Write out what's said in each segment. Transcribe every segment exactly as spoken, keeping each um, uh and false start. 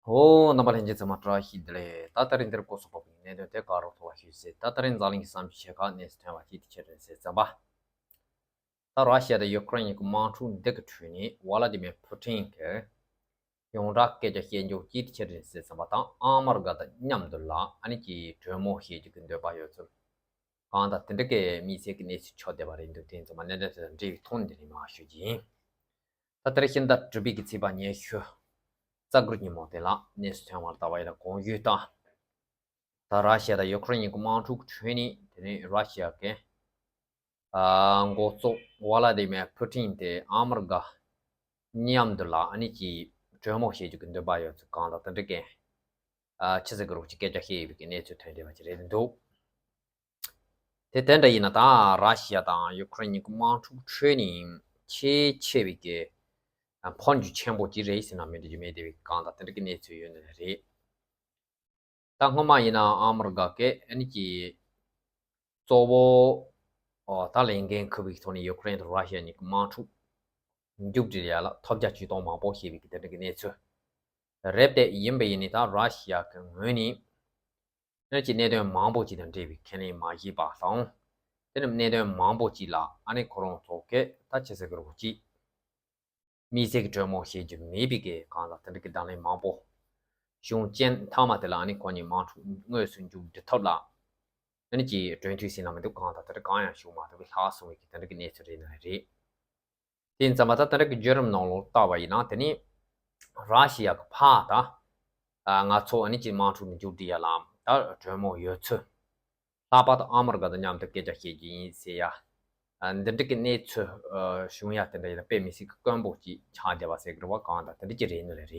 ཨོ། རྣམ་པ་ལྷན་རྒྱས་ཚང་མ་བཀྲ་ཤིས་བདེ་ལེགས། ད་ད་རིང་འདིར་སྐོར་སོགས་པའི་གནད་དོན་དེ་ག་རུ་ཐོག་ལ་ཞུས་ཟེར། ད་ད་རིང་འཛམ་གླིང་གི་བསམ་གཞིགས་ཆེ་ཁག་གནས་སུ་ཐོན་པ་ཅིག་དེ་ཆེད་དུ་ཟེར་ཙམ་པ། ད་ར་ཤི་ཡ་དང་ཡུ་ཀེ་རེན་གཉིས་ཀྱི་དམག་འཁྲུག་འདི་གི་ཁྲོད་ནས་ཝ་ལ་ཏི་མེ་ཕུ་ཏིན་གྱིས་ཡོངས་གྲགས་སྐད་ཆ་བཤད་རྒྱུ་ཅིག་དེ་ཆེད་དུ་ཟེར་ཙམ་པ་དང་། ཨ་མི་རི་ཀ་དང་མཉམ་དུ་ལ་ཨ་ནི་ཀྱི་གྲོས་མོལ་བྱེད་རྒྱུ་གི་འདོད་པ་ཡོད་ཚུལ། གང་ལྟར་དེ་འདྲ་གི་དམིགས་བསལ་གྱི་གནས་ཚུལ་ཆགས་བསྡད་པ་རེད་འདུག་དེ་ཚང་མ་གནད་དོན་དེ་དང་འབྲེལ་བའི་ཐོག་ནས་འདི་ནས་མར་ཞུ་རྒྱུ་ཡིན། ད་ལྟར་ཤིང་རྟ་གྲུ་པའི་གི་ཚེས་པ་ཉི་ཤུ་རྩ་དགུ་ཉིན་མོ་དེ་ལ་གནས་སུ་ཐོན་པར་ལྟ་བ་ཡིན་ན། གོང་ཞུས་ལྟར་ད་ར་ཤི་ཡ་དང་ཡུ་ཀེ་རེན་གཉིས་ཀྱི་དམག་འཁྲུག་ཁྲོད་ནས་དེ་ནས་ར་ཤི་ཡ་གི་ཨ་འགོ་གཙོ་ཝ་ལ་ཏི་མེ་ཕུ་ཏིན་དེ་ཨ་མི་རི་ཀ་མཉམ་དུ་ལ་ཨ་ནི་ཀྱི་གྲོས་མོལ་བྱེད་རྒྱུ་གི་འདུན་པ་ཡོད་ཚུལ་གང་ལྟར་དེ་འདྲ་གི་ཨ་ཆི་ཟེར་གི་རོགས་ཀྱི་སྐད་ཆ་བཤད་ཡོད་པའི་གི་གནས་ཚུལ་ཐོན་བསྡད་པ་ཅིག་རེད་འདུག་དེ་དེ་འདྲ་ཡིན་ན་ད་ར་ཤི་ཡ་དང་ཡུ་ཀེ་རེན་གཉིས་ཀྱི་དམག་འཁྲུག་ཁྲོད་ནས་ཆེས་ཆེ་བའི་གི་འཕོ་འགྱུར་ཆེན་པོ་ཅིག་རེད་ཟེར་ན་མི་འགྲིག་རྒྱུ་མེད་བསྡད་པའི་གང་ལྟར་དེ་འདྲ་གི་གནས་ཚུལ་ཡོད་ནི་རེད། ད་སྔོན་མ་ཡིན་ན་ཨ་མི་རི་ཀ་གི་ཨ་ནི་ཀྱི་གཙོ་བོ་ཨོ་ད་ལས་འགན་འཁུར་བའི་ཐོག་ནས་ཡུ་ཀེ་རེན་དང་ར་ཤི་ཡ་གཉིས་ཀྱི་དམག་འཁྲུག་མཇུག་སྒྲིལ་ཡ་ལ་ཐོབ་རྒྱ་ཇུས་གཏོགས་མང་པོ་བྱས་པའི་གི་དེ་འདྲ་གི་གནས་ཚུལ་རེད་དེ། ཡིན་པ་ཡིན་ནའི་ད་ར་ཤི་ཡ་གི་ངོས་ནས་ཨ་ནི་ཀྱི་གནད་དོན་མང་པོ་ཅིག་དང་འབྲེལ་བའི་ཁས་ལེན་མ་བྱས་པ་དང་། དེ་ནས་གནད་དོན་མང་པོ་ཅིག་ལ་ཨ་ནི་ཁོ་རང་ཚོ་གི་ད་ཆི་ཟེར་གི་རོགས་ཅིག་དམིགས་བསལ་གྱི་གྲོས་མོལ་བྱེད་རྒྱུ་མེད་པའི་གི་གང་ལ་དེ་འདྲ་གི་གདོང་ལེན་མང་པོ་བྱུང་རྐྱེན་མཐའ་མ་དེ་ལ་ཨ་ནི་ཁོ་གཉིས་དམག་འཁྲུག་དངོས་སུ་མཇུག་སྒྲིལ་ཐབས་ལ་ཨ་ནི་ཀྱི་གྲོས་མཐུན་ཟིན་ན་མི་འདུག་གང་ལྟར་དེ་འདྲ་གང་ཡང་བྱུང་མ་ཐུབ་པའི་ལྷག་སོང་བའི་གི་དེ་འདྲ་གི་གནས་ཚུལ་རེད་ན་རེད། དེ་ཡིན་ཙང་མ་ད་དེ་འདྲ་གི་བརྒྱུད་རིམ་ནང་ལོགས་ལྟ་བ་ཡིན་ན་དེ་ནི་ར་ཤི་ཡ་གི་ཕར་ད་ང་ཚོ་ཨ་ནི་ཀྱི་དམག་འཁྲུག་མཇུག་སྒྲིལ་ཡ་ལ་ད་གྲོས་མོལ་ཡོད་ཚུལ། ལྷག་པར་དུ་ཨ་མི་རི་ཀ་དང་མཉམ་དུ་སྐད་ཆ་བཤད་རྒྱུ་ཡིན་ཟེར་ཡ། ཨ་འདི་འདྲ་གི་གནས་ཚུལ་ཨ་བྱུང་ཡ་དེ་འདྲ་ཡིན་ན་དཔེ་མི་སྲིད་ཀྱི་དཀོན་པོ་ཅིག་ཆགས་བསྡད་པ་ཟེར་གི་རེད་བ། གང་ལྟར་དེ་འདྲ་ཅིག་རེད་ནི་རེད།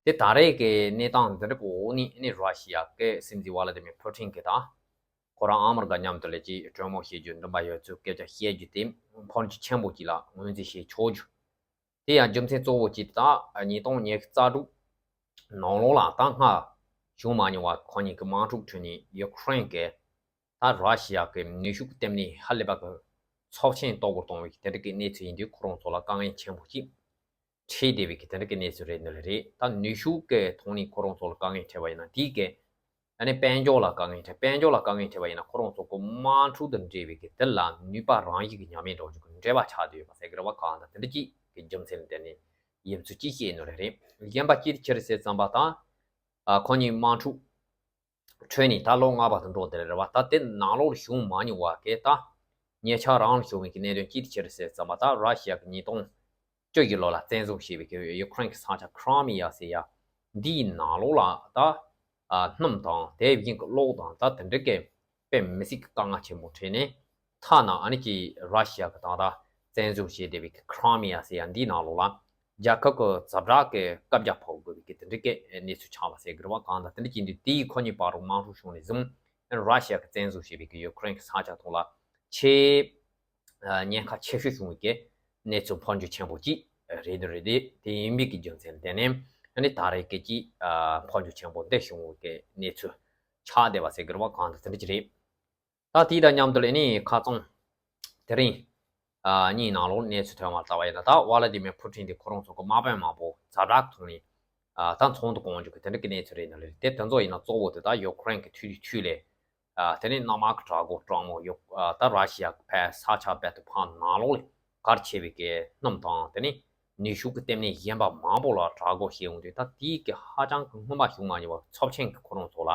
དེ་ད་རེས་ཀྱི་གནས་སྟངས་འདི་འདྲ་གི་འོག་ནས་ཨ་ནི་ར་ཤི་ཡ་གི་སྲིད་འཛིན་ཝ་ལ་ཏི་མིར་ཕུ་ཏིན་གྱིས་ད་ཁོ་རང་ཨ་མི་རི་ཀ་མཉམ་དུ་ལས་ཀྱི་གྲོས་མོལ་བྱེད་རྒྱུ་འདུན་པ་ཡོད་ཚུལ་སྐད་ཆ་བཤད་རྒྱུ་དེ་འཕོ་འགྱུར་ཆེན་པོ་ཅིག་ལ་ངོས་འཛིན་བྱེད་ཆོག་རྒྱུ། དེ་ཡང་རྒྱུ་མཚན་གཙོ་བོ་གཅིག་ད་ཉིས་སྟོང་ཉི་ཤུ་རྩ་དྲུག་ནང་ལོགས་ལ་ད་སྔ་བྱུང་མ་མྱོང་བ་ཁོ་གཉིས་ཀྱི་དམག་འཁྲུག་ཁྲོད་ནས་ཡུ་ཀེ་རེན་གྱིས་ད་ར་ཤི་ཡ་གི་ནུས་ཤུགས་ཀྱི་སྟེང་ནས་ཧ་ལས་པ་གི་ཚབས་ཆེན་གཏོར་རྒོལ་གཏོང་བའི་དེ་འདྲ་གི་གནས་ཚུལ་ཡིན་དུས་ཁོ་རང་ཚོ་ལ་དཀའ་ངལ་ཆེན་པོ་གཅིག་འཕྲད་བསྡད་པའི་གི་དེ་འདྲ་གི་གནས་ཚུལ་རེད་ནི་རེད། ད་ནུས་ཤུགས་ཀྱི་ཐོག་ནས་ཁོ་རང་ཚོ་ལ་དཀའ་ངལ་འཕྲད་པ་ཡིན་ན་དེའི་གི་ཨ་ནི་དཔལ་འབྱོར་ལ་དཀའ་ངལ་འཕྲད། དཔལ་འབྱོར་ལ་དཀའ་ངལ་འཕྲད་པ་ཡིན་ན་ཁོ་རང་ཚོ་གི་དམག་འཁྲུག་དང་འབྲེལ་བའི་གི་དེ་ལ་ནུས་པ་རང་བཞིན་གྱི་ཉམས་ལེན་འགྲོ་རྒྱུ་གི་འབྲེལ་བ་ཆགས་བསྡད་ཡོད་པ་ཟེར་གི་རེད་བ། གང་ལྟར་དེ་འདྲ་ཅིག་གི་རྒྱུ་མཚན་ལ་བརྟེན་ནས་ཡིན་ཚུལ་ཅིག་བཤད་ནི་རེད། གཞན་པ་ཅིའི་ཕྱིར་ཟེར་ཙམ་པ་དང་། ཨ་ཁོ་གཉིས་དམག་འཁྲུག་ཁྲོད་ནས་ད་ལོ་ལྔ་པ་དང་འགྲོ་བསྡད་རེད་བ། ད་དེ་ནང་ལོགས་ལ་བྱུང་མ་མྱོང་བ་གི་ད་ཉེ་ཆར་རང་ལ་བྱུང་བའི་གི་གནད་དོན་ཅིའི་ཕྱིར་ཟེར་ཙམ་པ་ད་ར་ཤི་ཡ་གི་ཉིས་སྟོང་བཅུ་བཞི་ལོ་ལ་བཙན་བཟུང་བྱས་པའི་གི་ཡུ་ཀེ་རེན་གྱི་ས་ཆ་ཁི་རི་མི་ཡ་ཟེར་ཡ་འདིའི་ནང་ལོགས་ལ་ད་ཨ་སྣུམ་དང་དེ་བཞིན་གྱི་གློག་དང་ད་དེ་འདྲ་གི་དཔེ་མི་སྲིད་ཀྱི་དཀའ་ངལ་ཆེན་པོ་འཕྲད་ནས། ཐ་ན་ཨ་ནི་ཀྱི་ར་ཤི་ཡ་གི་ད་ལྟ་བཙན་བཟུང་བྱས་བསྡད་པའི་གི་ཁི་རི་མི་ཡ་ཟེར་ཡ་འདིའི་ནང་ལོགས་ལ་རྒྱལ་ཁབ་ཀྱི་ཛ་དྲག་གི་བཀའ་རྒྱ་ཕབ་དགོས་པའི་གི་དེ་འདྲ་གི་གནས་ཚུལ་ཆགས་པ་ཟེར་གི་རེད་བ། གང་ལྟར་དེ་འདྲ་ཅིག་འདུག་དེའི་ཁོ་གཉིས་བར་དུ་དམག་འཁྲུག་བྱུང་ནས་བཟུང་ར་ཤི་ཡ་གིས་བཙན་བཟུང་བྱས་པའི་གི་ཡུ་ཀེ་རེན་གྱི་ས་ཆ་ཐོག་ལ་ཆེས་ཉེན་ཁ་ཆེ་ཤོས་བྱུང་བའི་གི་གནས་ཚུལ་འཕོ་འགྱུར་ཆེན་པོ་གཅིག་རེད་འདུག་རེད་དེ། དེ་ཡིན་པའི་གི་རྒྱུ་མཚན་ལ་བརྟེན་ནས་ཨ་ནི་ད་རེས་སྐད་ཀྱི་འཕོ་འགྱུར་ཆེན་པོ་འདི་བྱུང་བའི་གི་གནས་ཚུལ་ཆགས་བསྡད་པ་ཟེར་གི་རེད་བ། གང་ལྟར་དེ་འདྲ་ཅིག་རེད། ད་དེ་དང་མཉམ་དུ་ལས་ནི་ཁ་རྩང་དེ་རིང་ཨ་གཉིས་ནང་ལོགས་གནས་ཚུལ་ཐོན་པར་ལྟ་བ་ཡིན་ན། ད་ཝ་ལ་ཏི་མེ་ཕུ་ཏིན་དེ་ཁོ་རང་ཚོ་གི་དམག་དཔོན་མང་པོ་ཛ་དྲག་ཐོག་ནས་ཨ་ད་ཚོགས་འདུ་གོང་འཇུག་གི་དེ་འདྲ་གི་གནས་ཚུལ་རེད་ན་ལས་དེ་དེ་ཚོ་ཡིན་ན་གཙོ་བོ་དེ་ད་ཡུ་ཀེ་རེན་གི་འཐུས་ཀྱི་འཐུས་ལས་ཨ་དེ་ནས་གནམ་དམག་གི་དྲག་རྒོལ་དྲག་མོ་ཡོ་ཨ་ད་ར་ཤི་ཡ་གི་ཕར་ས་ཆ་རྦད་དེ་ཕར་ནང་ལོགས་ལས་གལ་ཆེ་བའི་གི་སྣུམ་དང་དེ་ནས་ནུས་ཤུགས་ཀྱི་ལྟེ་གནས་གཞན་པ་མང་པོ་ལ་དྲག་རྒོལ་བྱས་ཡོང་དུས། ད་དེའི་གི་ཧ་ཅང་གི་སྔོན་མ་བྱུང་མ་མྱོང་བ་ཚབས་ཆེན་གི་ཁོ་རང་ཚོ་ལ་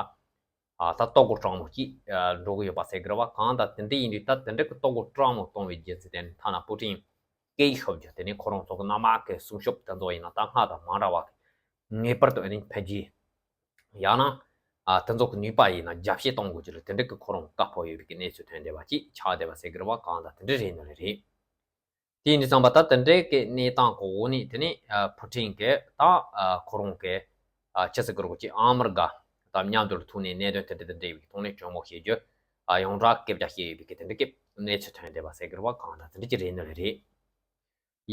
ཨ་ད་གཏོར་རྒོལ་དྲག་མོ་གཅིག་ཨ་འགྲོ་གི་ཡོད་པ་ཟེར་གི་རེད་བ། གང་ལྟར་དེ་འདྲ་ཡིན་དུས་ད་དེ་འདྲ་གི་གཏོར་རྒོལ་དྲག་མོ་གཏོང་བའི་རྒྱུ་མཚན་དེ་ནི་ཐ་ན་པུ་ཏིན་སྐད་ཡིག་ཤོབ་རྒྱུ་དེ་ནི་ཁོ་རང་ཚོ་གི་གནམ་དམག་གི་སྲུང་སྐྱོབ་དེ་ཚོ་ཡིན་ན་ད་སྔར་དང་མ་འདྲ་བ་གི་ངེས་པར་དུ་ཨ་ནི་འཕེལ་རྒྱས་ཡང་ན་ཨ་དེ་ཚོ་གི་ནུས་པ་ཡིན་ན་རྒྱ་བསྐྱེད་གཏོང་དགོས་ཀྱི་རེད། དེ་འདྲ་གི་ཁོ་རང་བཀའ་ཕོབ་ཡོད་པའི་གི་གནས་ཚུལ་ཐོན་བསྡད་པ་ཅིག་ཆགས་བསྡད་པ་ཟེར་གི་རེད་བ། གང་ལྟར་དེ་འདྲ་རེད་ནི་རེད། དེ་ཡིན་དུས་ཙམ་པ་ད་དེ་འདྲའི་གི་གནས་སྟངས་གོ་འོག་ནས་དེ་ནས་ཨ་ཕུ་ཏིན་གི་ད་ཨ་ཁོ་རང་གི་ཨ་ཆི་ཟེར་གི་རོགས་ཀྱི་ཨ་མི་རི་ཀ་དང་མཉམ་དུ་ཐུག་ནས་གནད་དོན་དེ་འདྲ་དང་འབྲེལ་བའི་ཐོག་ནས་གྲོས་མོལ་བྱེད་རྒྱུ་ཨ་ཡོངས་གྲགས་སྐད་ཆ་བཤད་ཡོད་པའི་གི་དེ་འདྲ་གི་གནས་ཚུལ་ཐོན་བསྡད་པ་ཟེར་གི་རེད་བ། གང་ལྟར་དེ་འདྲ་ཅིག་རེད་ནི་རེད།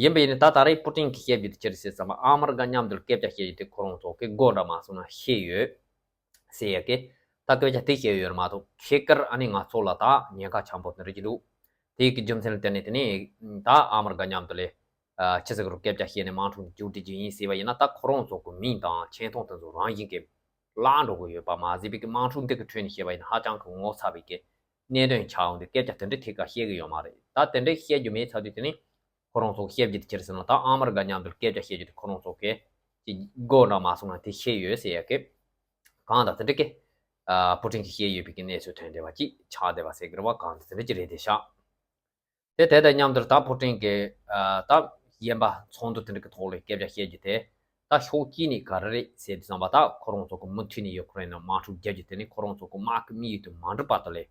ཡིན་པ་ཡིན་ན་ད་ད་རེས་པུ་ཏིན་གྱིས་བཤད་རྒྱུ་དེ་ཅི་རེད་ཟེར་ཙམ་པ་ཨ་མི་རི་ཀ་མཉམ་དུ་སྐད་ཆ་བཤད་རྒྱུ་དེ་ཁོ་རང་ཚོ་གི་མགོ་འདྲ་མ་སོང་ན་ཤེས་ཡོད་ཟེར་ཡ་གི་ད་སྐད་ཆ་དེ་བཤད་ཡོད་རེད་མ་གཏོགས་ཁྱེད་ཀར་ཨ་ནི་ང་ཚོ་ལ་ད་ཉེན་ཁ་ཆེན་པོ་དེ་འདྲ་ཅིག་འདུག་དེའི་གི་རྒྱུ་མཚན་ལ་བརྟེན་ནས་དེ་ནས་ད་ཨ་མི་རི་ཀ་མཉམ་དུ་ལས་ ཨ་ཆི་ཟེར་གི་རུ་སྐད་ཆ་བཤད་ནས་དམག་འཁྲུག་མཇུག་སྒྲིལ་རྒྱུ་ཡིན་ཟེར་བ་ཡིན་ན། ད་ཁོ་རང་ཚོ་གི་མིང་དང་ཆེ་མཐོང་དེ་ཚོ་རང་བཞིན་གྱིས་བརླག་འགྲོ་གི་ཡོད་པ་མ་ཟད་པའི་གི་དམག་འཁྲུག་འདི་གི་ཁྲོད་ནས་བཤད་པ་ཡིན་ན་ཧ་ཅང་གི་ངོ་ཚ་བའི་གི་གནད་དོན་ཆགས་འོང་དུས་སྐད་ཆ་དེ་འདྲའི་ཐད་ཀ་བཤད་གི་ཡོད་མ་རེད། ད་དེ་འདྲའི་བཤད་རྒྱུ་མེད་ཚར་དུས་དེ་ནི་ཁོ་རང་ཚོ་བཤད་རྒྱུ་དེ་ཅི་རེད་ཟེར་ན། ད་ཨ་མི་རི་ཀ་མཉམ་དུ་སྐད་ཆ་བཤད་རྒྱུ་དེ་ཁོ་རང་ཚོ་གི་ཅི་དགོས་འདྲ་མ་སོང་ན་དེ་བཤད་ཡོད་ཟེར་ཡ་གི་གང་ལྟར་དེ་འདྲ་གི་ཨ་པུ་ཏིན་གྱིས་བཤད་ཡོད་པའི་གི་གནས་ཚུལ་ཐོན་བསྡད་པ་ཅིག་ཆགས་བསྡད་པ་ཟེར་གི་རེད་བ། གང་ལྟར་དེ་འདྲ་ཅིག་རེད་དེ་ཤག་དེ་དེ་དང་མཉམ་དུ་ད་པུ་ཏིན་གྱིས་ཨ་ད་གཞན་པ་ཚོགས་འདུ་དེ་འདྲ་གི་ཐོག་ལ་སྐད་ཆ་བཤད་རྒྱུ་དེ། ད་ཕྱོགས་གཅིག་ནས་ག་རེ་རེད་ཟེར་དུས་ཙམ་པ། ད་ཁོ་རང་ཚོ་གི་མུ་མཐུད་ནས་ཡུ་ཁུ་རེན་ནང་དམག་འཁྲུག་རྒྱག་རྒྱུ་དེ་ནི་ཁོ་རང་ཚོ་གི་དམག་གི་དམིགས་ཡུལ་དེ་མ་འགྲུབ་བར་དུ་ལས།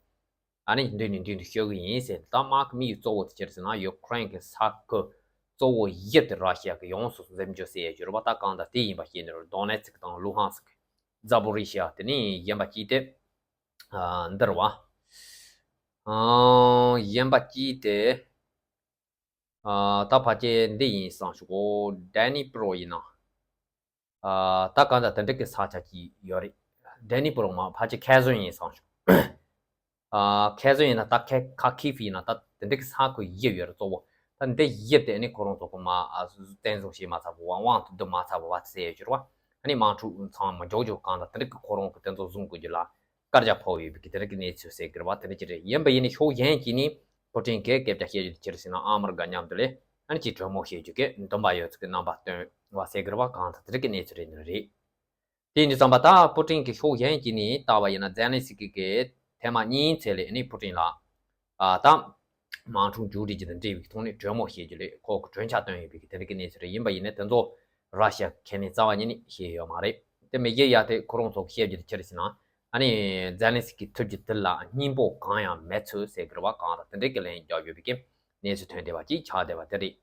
ཨ་ནི་མདུན་ནས་མདུན་དུ་ཤོད་གི་ཡིན་ཟེར། ད་དམག་གི་དམིགས་ཡུལ་གཙོ་བོ་དེ་ཅི་རེད་ཟེར་ན། ཡུ་ཁུ་རེན་གྱི་ས་ཁུལ་གཙོ་བོ་བཞི་དེ་ར་ཤི་ཡ་གིས་ཡོངས་སུ་འཛིན་སྐྱོང་བྱེད་ཡས་ཡོད་རེད་བ། ད་གང་ལྟར་དེ་ཡིན་པ་ཤེས་ནས་རེད། དོ་ནེ་ཚིག་དང་ལུ་ཧན་སི་ཀི། ཛ་པོ་རི་ཤི་ཡ། དེ་ནས་གཞན་པ་གཅིག་དེ་ཨ་འདི་རེད་བ། ཨ་གཞན་པ་གཅིག་དེ་ཨ་ད་ཕལ་ཆེར་འདི་ཡིན་བསམ་བྱུང་གོ། ཌེ་ནི་པྲོ་ཡིན་ན། ཨ་ད་གང་ལྟར་དེ་འདྲ་གི་ས་ཆ་གཅིག་ཡོད་རེད། ཌེ་ནི་པྲོ་མ་ཕལ་ཆེར་ཁེ་ཟོན་ཡིན་བསམ་བྱུང་། ཨ་ཁེ་ཟོན་ཡིན་ན། ད་ཁེ་ཁ་ཁི་ཧྥི་ཡིན་ན། ད་དེ་འདྲ་གི་ས་ཁུལ་བཞི་ཡོད་རེད་གཙོ་བོ། ད་འདི་བཞི་དེ་ནི་ཁོ་རང་ཚོ་གི་མ་ཨ་བཙན་བཟུང་བྱས་མ་ཚར་བ། དབང་དུ་བསྡུ་མ་ཚར་བ་བ་ཟེར་ཡོད་རེད་བ། ཨ་ནི་དམག་འཁྲུག་མཚམས་མ་འཇོག་རྒྱུ། གང་ལྟར་དེ་འདྲ་གི་ཁོ་རང་གི་དེ་ཚོ་བཟུང་དགོས་རྒྱུ་ལ་སྐར་རྒྱག་ཕོག་ཡོད་པའི་གི་དེ་འདྲ་གི་གནས་ཚུལ་ཟེར་གི་རེད་བ། དེ་འདྲ་ཅིག་རེད། ཡིན་པ་ཡིན་ནི་ཕྱོགས་གཞན་གཅིག་ནས་པུ་ཏིན་གྱིས་སྐད་ཆ་བཤད་རྒྱུ་དེ་ཅི་རེད་ཟེར་ན། ཨ་མི་རི་ཀ་མཉམ་དུ་ལས་ཨ་ནི་ཅིག་གྲོས་མོལ་བྱེད་རྒྱུ་གི་འདུན་པ་ཡོད་ཚུལ་གྱི་རྣམ་པ་སྟོན་བ་ཟེར་གི་རེད་བ། གང་ལྟར་དེ་འདྲ་གི་གནས་ཚུལ་རེད་ནི་རེད། དེ་ཡིན་དུས་ཙམ་པ་ད་པུ་ཏིན་གྱིས་ཕྱོགས་གཞན་གཅིག་ནས་བལྟས་པ་ཡིན་ན། ཛེ་ལན་སི་ཀི་གིས་ཐེངས་མ་གཉིས་ཙམ་ལ་ཨ་ནི་པུ་ཏིན་ལ་ཨ་ད་དམག་འཁྲུག་མཇུག་སྒྲིལ་རྒྱུ་དང་འབྲེལ་བའི་ཐོག་ནས་གྲོས་མོལ་བྱེད་རྒྱུ་ལས་ཁོ་གི་གྲོས་འཆར་བཏོན་ཡོད་པའི་གི་དེ་འདྲ་གི་གནས་ཚུལ་རེད། ཡིན་པ་ཡིན་ན་དེ་ཚོ་ར་ཤི་ཡ་ཁས་ལེན་རྩ་བ་ཉིད་ནས་བྱས་ཡོད་མ་རེད། དེ་མི་བྱེད་ཡ་དེ་ཁོ་རང་ཚོ་གིས་བཤད་རྒྱུ་དེ་ཅི་རེད་ཟེར་ན། ཨ་ནི་ཛེ་ལན་སི་ཀི་ཐུག་རྒྱུ་དེ་ལ་སྙིང་པོ་གང་ཡང་མེད་ཚུལ་ཟེར་གི་རེད་བ། གང་ལྟར་དེ་འདྲའི་གི་ལན་རྒྱག་ཡོད་པའི་གི་གནས་ཚུལ་ཐོན་བསྡད་པ་ཅིག་ཆགས་བསྡད་པ་དེ་རེད།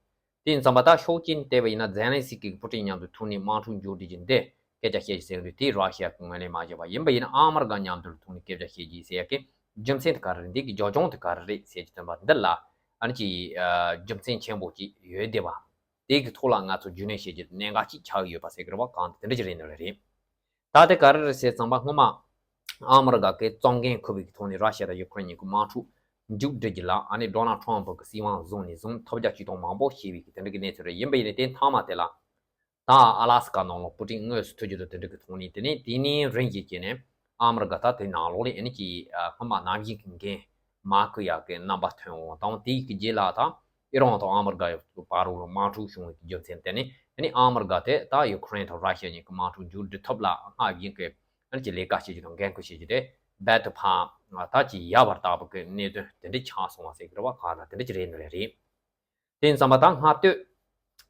དེ་ཡིན་ཙམ་པ་ད་ཕྱོགས་གཅིག་ནས་བལྟས་པ་ཡིན་ན། ཛེ་ལན་སི་ཀི་གིས་པུ་ཏིན་མཉམ་དུ་ཐུག་ནས་དམག་འཁྲུག་མཇུག་སྒྲིལ་རྒྱུ་འདི་སྐད་ཆ་བཤད་ཀྱི་ཟེར་གི་འདུག་དེ་ར་ཤི་ཡ་གིས་ངོས་ལེན་མ་བྱས་པ། ཡིན་པ་ཡིན་ན་ཨ་མི་རི་ཀ་མཉམ་དུ་ཐུག་ནས་སྐད་ཆ་བཤད་ཀྱི་ཟེར་ཡ་གི་རྒྱུ་མཚན་དེ་ག་རེ་རེད། འདི་གི་རྒྱབ་ལྗོངས་དེ་ག་རེ་རེད་ཟེར་གྱི་དོན་པ་འདི་ལ་ཨ་ནི་ཅིག་ཨ་རྒྱུ་མཚན་ཆེན་པོ་ཅིག་ཡོད་བསྡད་པ། དེ་གི་ཐོག་ལ་ང་ཚོ་རྒྱུས་ལོན་བྱེད་རྒྱུ་གནད་འགག་ཅིག་ཆགས་ཡོད་པ་ཟེར་གི་རེད་བ། གང་དེ་འདྲ་ཅིག་རེད་ནི་རེད། ད་དེ་ག་རེ་རེད་ཟེར་ཙམ་པ། སྔོན་མ་ཨ་མི་རི་ཀ་གིས་གཙོ་འགན་འཁུར་བའི་ཐོག་ནས་ར་ཤི་ཡ་དང་ཡུ་ཁུ་རེན་གཉིས་ཀྱི་དམག་འཁྲུག་མཇུག་སྒྲིལ་རྒྱུ་ལ་ཨ་ནི་ཌོ་ནལ་ཊམ་པ་གི་སྲིད་དབང་བཟུང་ནས་བཟུང་ཐབས་བརྒྱ་ཇུས་སྟོང་མང་པོ་བྱས་པའི་གི་དེ་འདྲ་གི་གནས་ཚུལ་རེད། ཡིན་པ་ཡིན་ནའི་དེ་མཐའ་མ་དེ་ལ་ད་ཨ་ལ་སི་ཀ་ནང་ལ་པུ་ཏིན་དངོས་སུ་ཐུག་རྒྱུ་དང་དེ་འདྲ་གི་ཐོག་ནས། དེ་ནས་དེ་ནས་རིམ་བཞིན་བྱས་ནས་ཨ་མི་རི་ཀ་ད་དེ་ནང་ལོགས་ལ་ཨ་ནི་ཅིག་ཨ་སྔོན་མ་ནམ་རྒྱུན་གྱི་འགན་མ་འཁུར་ཡག་གི་རྣམ་པ་ཐོན་འོང་དང་། དེའི་གི་རྗེས་ལ་ད་ཨི་རན་དང་ཨ་མི་རི་ཀ་བར་ལ་དམག་འཁྲུག་བྱུང་བའི་རྒྱུ་མཚན་དེ་ནི་ཨ་ནི་ཨ་མི་རི་ཀ་དེ་ད་ཡུ་ཁུ་རེན་དང་ར་ཤི་ཡ་གཉིས་ཀྱི་དམག་འཁྲུག་མཇུག་སྒྲིལ་ཐབས་ལ་སྔར་བཞིན་གྱི་ཨ་ནི་ཅིག་ལས་ཀ་བྱེད་རྒྱུ་དང་འགན་འཁུར་བྱེད་རྒྱུ་དེ་རྦད་དེ་ཕར་ད་ཅིག་ཡལ་བར་བཏང་བའི་གི་གནད་དོན་དེ་འདྲ་ཆགས་སོང་བ་ཟེར་གི་རེད་བ། གང་ལྟར་དེ་འདྲ་ཅིག་རེད་ནི་རེད། དེ་ཡིན་ཙམ་པ་ད་སྔ་ལྟོས་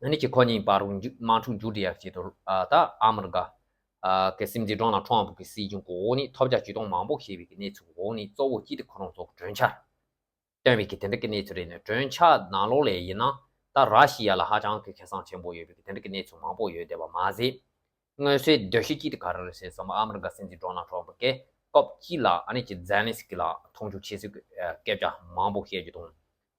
ཨ་ནི་ཅིག་ཁོ་གཉིས་བར་དམག་འཁྲུག་མཇུག་སྒྲིལ་ཡག་ཆེད་དུ་ཨ་ད་ཨ་མི་རི་ཀ་ཨ་གི་སྲིད་འཛིན་ཌོ་ནལ་ཊམ་པ་གི་སྲིད་གཞུང་གི་འོག་ནས་ཐབས་བརྒྱ་ཇུས་སྟོང་མང་པོ་བྱས་པའི་གི་གནས་ཚུལ་འོག་ནས་གཙོ་བོ་གཅིག་དེ་ཁོ་རང་ཚོ་གི་གྲོས་འཆར་བཏོན་པའི་གི་དེ་འདྲ་གི་གནས་ཚུལ་རེད་ནས། གྲོས་འཆར་ནང་ལོགས་ལ་ཡིན་ན་ད་ར་ཤི་ཡ་ལ་ཧ་ཅང་གི་ཁེ་བཟང་ཆེན་པོ་ཡོད་པའི་གི་དེ་འདྲ་གི་གནས་ཚུལ་མང་པོ་ཡོད་བསྡད་པ་མ་ཟད། མངོན་གསལ་དོད་ཤོས་གཅིག་དེ་ག་རེ་རེད་ཟེར་ཙམ་པ། ཨ་མི་རི་ཀ་སྲིད་འཛིན་ཌོ་ནལ་ཊམ་པ་གིས་སྐབས་གཅིག་ལ་ཨ་ནི་ཅིག་ཛེ་ལན་སི་ཀི་ལ་མཐོང་ཆུང་བྱེད་སྲིད་ཀྱི་སྐད་ཆ་མང་པོ་བཤད་རྒྱུ་དང་།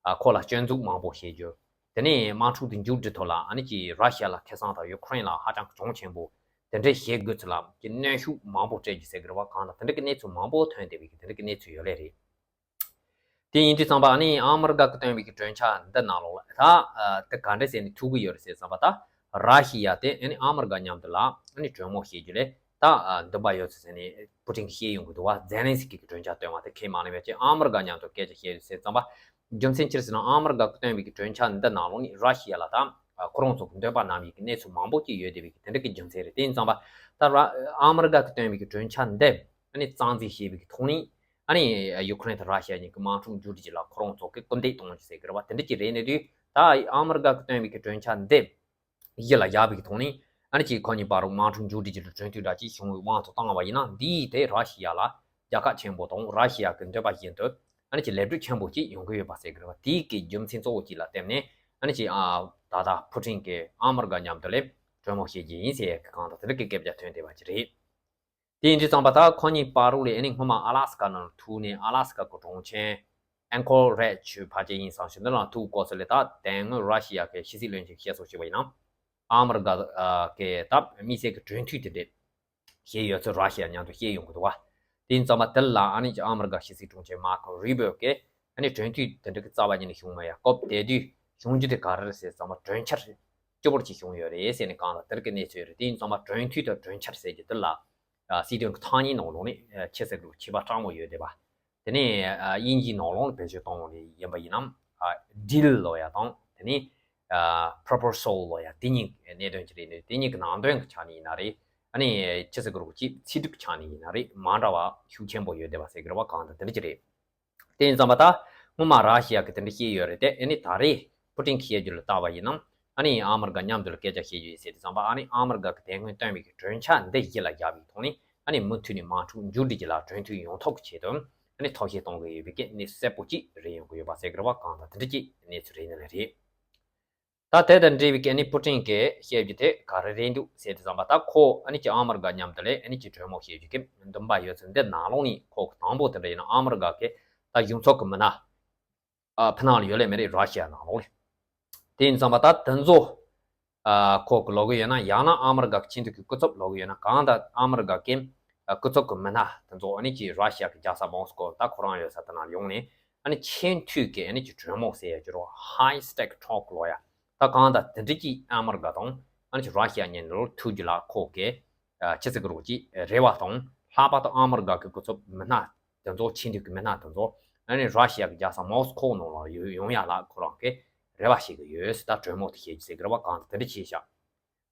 ཨ་ཁོ་ལ་སྐྱོན་འཛུགས་མང་པོ་བཤད་རྒྱུ། དེ་ནས་དམག་འཁྲུག་དེ་མཇུག་སྒྲིལ་ཐོག་ལ་ཨ་ནི་ཅིག་ར་ཤི་ཡ་ལ་ཁེ་བཟང་དང་ཡུ་ཁུ་རེན་ལ་ཧ་ཅང་གི་གྱོང་ཆེན་པོ་དེ་འདྲའི་བྱེད་དགོས་ཚུལ་ལ་ཅིག་གནོན་ཤུགས་མང་པོ་སྤྲད་རྒྱུ་ཟེར་གི་རེད་བ། གང་ལྟར་དེ་འདྲ་གི་གནས་ཚུལ་མང་པོ་ཐོན་བསྡད་པའི་གི་དེ་འདྲ་གི་གནས་ཚུལ་ཡོད་ལེ་རེད། དེ་ཡིན་དུས་ཙམ་པ་ཨ་ནི་ཨ་མི་རི་ཀ་གིས་བཏོན་པའི་གི་གྲོས་འཆར་འདི་ནང་ལོགས་ལ་ད་ཨ་དེ་ག་འདྲ་ཟེར་ནས་ཐུག་གི་ཡོད་རེད་ཟེར་ཙམ་པ། ད་ར་ཤི་ཡ་དེ་ཨ་ནི་ཨ་མི་རི་ཀ་མཉམ་དུ་ལ་ཨ་ནི་གྲོས་མོལ་བྱེད་རྒྱུ་ལས་ད་ཨ་འདུན་པ་ཡོད་ཚུལ་ཟེར་ནས་པུ་ཏིན་གྱིས་བཤད་ཡོང་གི་འདུག་བ། ཛེ་ལན་སི་ཀི་གིས་གྲོས་འཆར་བཏོན་པ་དེ་ཁས་མ་ལེན་པ་བྱས། ཨ་མི་རི་ཀ་མཉམ་དུ་སྐད་ཆ་བཤད་རྒྱུ་ཟེར་ཙམ་པ། རྒྱུ་མཚན་ཅི་རེད་ཟེར་ན། ཨ་མི་རི་ཀ་གིས་བཏོན་པའི་གི་གྲོས་འཆར་འདི་ནང་ལོགས་ནས་ར་ཤི་ཡ་ལ་ད་ཨ་ཁོ་རང་ཚོ་གི་འདོད་པ་རྣམས་ཡིན་གི་གནས་ཚུལ་མང་པོ་ཅིག་ཡོད་བསྡད་པའི་གི་དེ་འདྲ་གི་རྒྱུ་མཚན་རེད། དེ་ཡིན་ཙམ་པ་ད་ར་ཨ་མི་རི་ཀ་གིས་བཏོན་པའི་གི་གྲོས་འཆར་འདི་ཨ་ནི་རྩ་འཛིན་བྱས་པའི་གི་ཐོག་ནས། ཨ་ནི་ཡུ་ཁུ་རེན་དང་ར་ཤི་ཡ་གཉིས་ཀྱི་དམག་འཁྲུག་མཇུག་སྒྲིལ་རྒྱུ་ལ་ཁོ་རང་ཚོ་གིས་སྐུལ་འདེད་གཏོང་རྒྱུ་ཟེར་གི་རེད་བ། དེ་འདྲ་ཅིག་རེད་ནས་དུས་ད་ཨ་མི་རི་ཀ་གིས་བཏོན་པའི་གི་གྲོས་འཆར་འདི་གཞི་ལ་བཞག་པའི་གི་ཐོག་ནས། ཨ་ནི་ཅིག་ཁོ་གཉིས་བར་དུ་དམག་འཁྲུག་མཇུག་སྒྲིལ་རྒྱུ་ལ་གྲོས་མཐུན་འདྲ་ཅིག་བྱུང་བའི་དབང་དུ་བཏང་བ་ཡིན་ན། འདིས་དེ་ར་ཤི་ཡ་ལ་རྒྱལ་ཁ་ཆེན་པོ་དང་། ར་ཤི་ཡ་གི་འདོད་པ་བཞིན་དུ་ཨ་ནི་ཅིག་ལེགས་གྲུབ་ཆེན་པོ་ཅིག་ཡོང་གི་ཡོད་པ་ཟེར་གི་རེད་བ། དེའི་གི་རྒྱུ་མཚན་གཙོ་བོ་ཅིག་ལ་བརྟེན་ནས་ཨ་ནི་ཅིག་ཨ་ད་ལྟ་པུ་ཏིན་གྱིས་ཨ་མི་རི་ཀ་མཉམ་དུ་ལས་གྲོས་མོལ་བྱེད་རྒྱུ་ཡིན་ཟེར་ཡ་གི་གང་ལྟར་དེ་འདྲ་གི་སྐད་ཆ་ཐོན་བསྡད་པ་ཅིག་རེད། དེ་ཡིན་དུས་ཙམ་པ་ད་ཁོ་གཉིས་བར་དུ་ལས་ཨ་ནི་སྔོན་མ་ཨ་ལ་སི་ཀ་ནང་ཐུག་ནས། ཨ་ལ་སི་ཀ་གི་གྲོང་ཁྱེར་ཨན་ཁོ་རེཇ་ཕལ་ཆེར་ཡིན་བསམ་ཞིང་། འདི་ལ་ཐུག་སྐབས་སུ་ལས་ད་དེ་སྔོན་ར་ཤི་ཡ་གི་ཕྱི་སྲིད་བློན་ཆེན་གྱིས་བཤད་སྲོལ་བྱས་པ་ཡིན་ན། ཨ་མི་རི་ཀ་གི་ད་དམིགས་བསལ་གྱི་གྲོས་མཐུན་དེ་འདྲས་བྱས་ཡོད་ཚུལ་ར་ཤི་ཡ་མཉམ་དུ་བཤད་ཡོང་གི་འདུག་བ། དེ་ཡིན་ཙམ་པ་དེ་ལ་ཨ་ནི་ཨ་མི་རི་ཀ་ཕྱི་སྲིད་དྲུང་ཆེ་མར་ཁོ་རུ་བྷིའོ་གིས་ཨ་ནི་གྲོས་མཐུན་དེ་འདྲ་གི་རྩ་བ་ཉིད་ནས་བྱུང་མེད་ཡ། སྐབས་དེ་དུས་ བྱུང་རྒྱུ་དེ་ག་རེ་རེད་ཟེར་ཙམ་པ་གྲོན་ཆར་སྐྱོ་པོར་ཅིག་བྱུང་ཡོད་རེད་ཟེར་ནས་གང་ལ་དེར་གི་གནས་ཚུལ་རེད། དེ་ཡིན་ཙམ་པ་གྲོན་མཐུད་དང་གྲོན་ཆར་ཟེར་རྒྱུ་དེ་ལ་སྲིད་དོན་གྱི་ཐག་ཉེའི་ནང་ལོགས་ནས་ཁྱད་བསད་དགོས་ཁྱད་པར་དྲང་མོ་ཡོད་བསྡད་པ། དེ་ནས་དབྱིན་ཇིའི་ནང་ལོགས་ལ་བེད་སྤྱོད་གཏོང་བ་ཡིན་པ་ཡིན་ནམ། deal ལོ་ཡ་དང་དེ་ནས་proposal ལོ་ཡ་དེ་གཉིས་གནད་དོན་ཅིག་རེད། དེ་གཉིས་ཀྱི་ནང་དོན་གྱི་ཆ་ནས་ཡིན་ན་རེད། ཨ་ནི་ཁྱད་བསད་དགོས་ཀྱི་ཚིག་སྒྲིག་ཆ་ནས་ཡིན་ན་རེད། མ་འདྲ་བ་ཤུགས་ཆེན་པོ་ཡོད་བསྡད་པ་ཟེར་གི་རེད་བ། གང་དང་དེ་འདྲ་ཅིག་རེད། དེ་ཡིན་ཙམ་པ་ད་སྔོན་མ་ར་ཤི་ཡ་གི་དེ་འདྲ་བཤད་ཡོད་རེད་དེ། ཨ་ནི་ད་རེས་པུ་ཏིན་གྱིས་བཤད་རྒྱུ་ལ་བལྟས་པ་ཡིན་ན། ཨ་ནི་ཨ་མི་རི་ཀ་མཉམ་དུ་ལ་སྐད་ཆ་བཤད་རྒྱུ་ཡིན་ཟེར་དུས་ཙམ་པ། ཨ་ནི་ཨ་མི་རི་ཀ་གི་དེ་སྔོན་བཏོན་པའི་གི་གྲོས་འཆར་འདི་གཞི་ལ་བཞག་པའི་ཐོག་ནས། ཨ་ནི་མུ་མཐུད་ནས་དམག་འཁྲུག་མཇུག་སྒྲིལ་རྒྱུ་ལ་གྲོས་མཐུན་ཡོང་ཐབས་ཀྱི་ཆེད་དུ། ཨ་ནི་ཐབས་ཤེས་གཏོང་གི་ཡོད་པའི་གི་གནས་ཚུལ་གསལ་པོ་ཅིག་རེད་ཡོང་གི་ཡོད་པ་ཟེར་གི་རེད་བ། གང་དང་དེ་འདྲ་ཅིག་གནས་ཚུལ་རེད་ནི་ལ་རེད། ད་དེ་དང་འབྲེལ་བའི་གི་ཨ་ནི་པུ་ཏིན་གྱིས་བཤད་རྒྱུ་དེ་ག་རེ་རེད་འདུག་ཟེར་དུས་ཙམ་པ། ད་ཁོ་ཨ་ནི་ཀྱི་ཨ་མི་རི་ཀ་མཉམ་དུ་ལས་ཨ་ནི་ཀྱི་གྲོས་མོལ་བཤད་རྒྱུ་གི་འདུན་པ་ཡོད་ཚད་འདི་ནང་ལོགས་ནས་ཁོ་གི་དང་པོ་དེ་འདྲ་ཡིན་ན་ཨ་མི་རི་ཀ་གི་ད་གཞུང་ཚབ་ཀྱི་མི་སྣ། ཨ། ཕི་ནང་ལ་ཡོད་ལེ་མེད་རེད། ར་ཤི་ཡ་ནང་ལོགས་ལེ། དེ་ཡིན་ཙམ་པ་ད་དེ་ཚོ། ཨ། ཁོ་གི་ལོག་གི་ཡོད་ན། ཡང་ན་ཨ་མི་རི་ཀ་གི་ཆེས་མཐོའི་གི་སྐུ་ཚབ་ལོག་གི་ཡོད་ན། གང་ལྟར་ཨ་མི་རི་ཀ་གི་ཨ། སྐུ་ཚབ་གི་མི་སྣ་དེ་ཚོ་ཨ་ནི་ཀྱི་ར་ཤི་ཡ་གི་རྒྱལ་ས་མོ་སི་ཀོ། ད་ཁོ་རང་ཡོད་ས་དེ་ན་ཡོང་ནས། ཨ་ནི་ཆེས་མཐོའི་གི་ཨ་ནི་ཀྱི་གྲོས་མོལ་ཟེར་ཡ་ཅིག་རེད་བ། high stake talk ལོ་ཡ། ད་གང་ལྟར་དེ་འདྲ་ཅིག་ཨ་མི་རི་ཀ་དང་ཨ་ནི་ཀྱི་ར་ཤི་ཡ་གཉིས་ལོག་ཐུག་རྒྱུ་ལ་ཁོ་གི་ཨ། ཆེས་མཐོའི་གི་རོགས་ཀྱི་རེ་བ་དང་། ལྷག་པར་དུ་ཨ་མི་རི་ཀ་གི་སྐུ་ཚབ་མི་སྣ་དེ་ཚོ། ཆེས་མཐོའི་གི་མི་སྣ་དེ་ཚོ་ཨ་ནི་ར་ཤི་ཡ་གི་རྒྱལ་ས་མོ་སི་ཀོ་ནང་ལ་ཡོང་ཡ་ལ་ཁོ་རང་གི་རེ་བ་བྱེད་གི་ཡོད་ཟེར། ད་གྲོས་མོལ་དེ་བྱེད་རྒྱུ་ཟེར་གི་རེད་བ། གང་དེ་འདྲ་བྱས་ཤག་